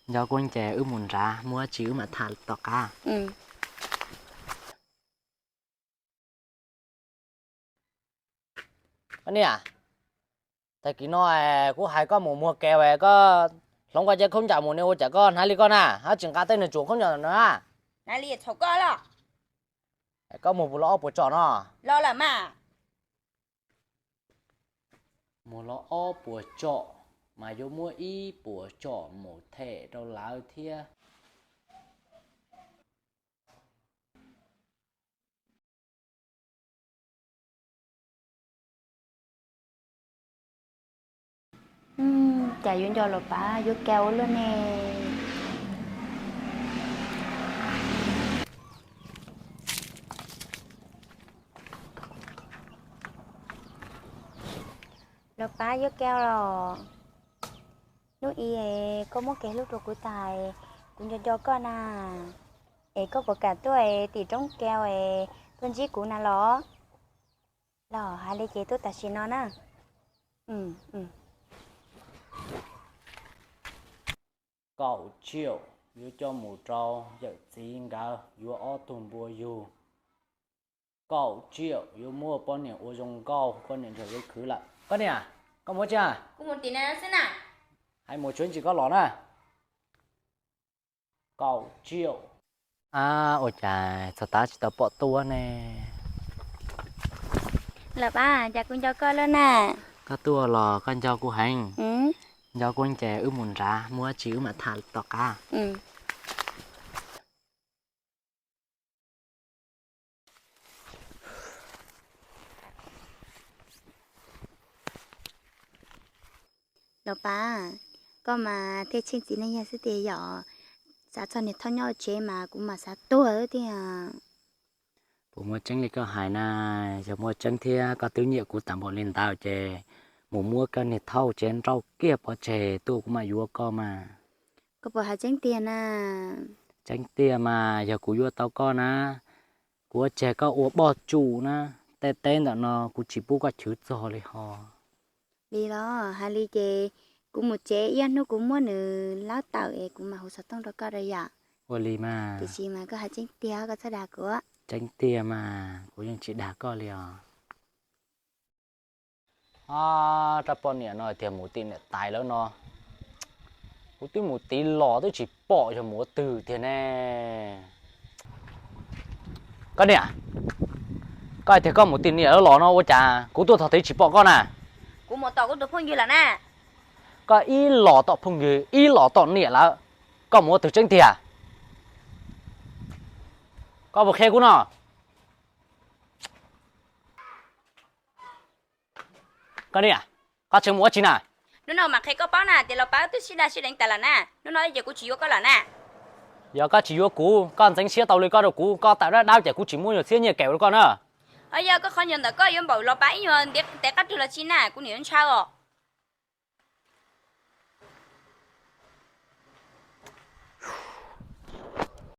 Nco kuv ces wb mus nrad, muaj tsi wb mam tham tom qab. Koj niam, tag kis no kuv hais koj mus muag kev, koj hloov koj cev khaub ncaws mus ne, ua cas koj hnav li koj na, hab tsis nqa tej nws tsuam khaub ncaws na. Hnav li txhaum koj los? Koj muag puas los ob puas tsom no? Los lawm mas. Muag los ob puas tsom, mas yuav muab ib puas tsom mus them rau lawv thiab. Cas yuav nco los pav yuav kag ua luaj ne. Los pav yuav kag los. Hnub i koj muab kev hlub rau kuv tas, kuv nco nco koj na. Es koj puas kam tuaj tim roob kag es tuaj ntsib kuv na los? Los hais li ces tuaj tam sim no na. Kaum tsiaum yuav coj mus rau yawm txiv nkawd yuav ob tug npua yug. Kaum tsiaum yuav muab poj niam ua zoo nkauj, poj niam ntshe yuav khwv lawm. Koj niam, koj muab tsi? Hais mus tsuav ntsis koj los na. Kaum tsiaum. Ab, ua cas txog tav tsis tau pom tuaj ne? Los pav, cas kuv nco koj lawm na. Koj tuaj los koj nco kuv heev. Nco kuv ces wb mus nrad, muaj tsi wb mam tham tom qab. Los pav, koj mas thiaj tsheej txiv neej yog xwb tiag yom. Xav txog niam Thauj nyob tsev mas kuv mas xav tuag xwb tiag. Puas muaj tseeb li koj hais na? Yog muaj tseeb thiab koj twb nyiam kuv tas npaum li ntawd ces mus muab koj niam Thauj tsev nrauj kiag pov tseg tuaj kuv mam yuav koj mas. Koj puas hais tseeb tiag na? Tseeb tiag mas, yog kuv yuav tau koj na, kuv yuav tseg koj ua poj tsum na. Tej teb ntawm no kuv tsis pub koj chwv txog li ho. Li los hais li ces kuv mus tsev, ib ob hnub kuv muab nws laub tawm es kuv mam hu xov tooj rau koj rau yom. Ua li mas. Tiam sis mas koj hais tseeb tiag, koj txhob dag kuv. Tseeb tiag mas, kuv yeej tsis dag koj li os. Rab poj niam no tias mus tim niam tais lawv no, kuv twb mus tiv los twb tsis pom yog mus ua twg tiag ne. Koj niam, koj hais tias koj mus tim niam lawv los no ua cas kuv tuaj txog tid tsis pom koj na? Kuv mus tom kuv tus phooj ywg lawm na. Koj ib los tom phooj ywg ib los tom niam lawm, koj mus ua twg tseeb tiag? Koj puas qhia kuv no? Koj niam, koj tseem mus ua tsi na? Hnub no mas qhia koj paub na tias los pav twb sib dag sib deev tas lawm na. Hnub no ces kuv tsis yuav koj lawm na. Yog koj tsis yuav kuv, koj ntxeev siab tau li koj rau kuv, koj tawm dawb dawb ces kuv tsis muab nyuag txhiab nyiaj kaum rau koj na. Yog koj qhov nyuag ntawm koj yuav npaum los pav ib nyuag ntev qab rwg los tsi na, kuv niam yuav ntshaw os.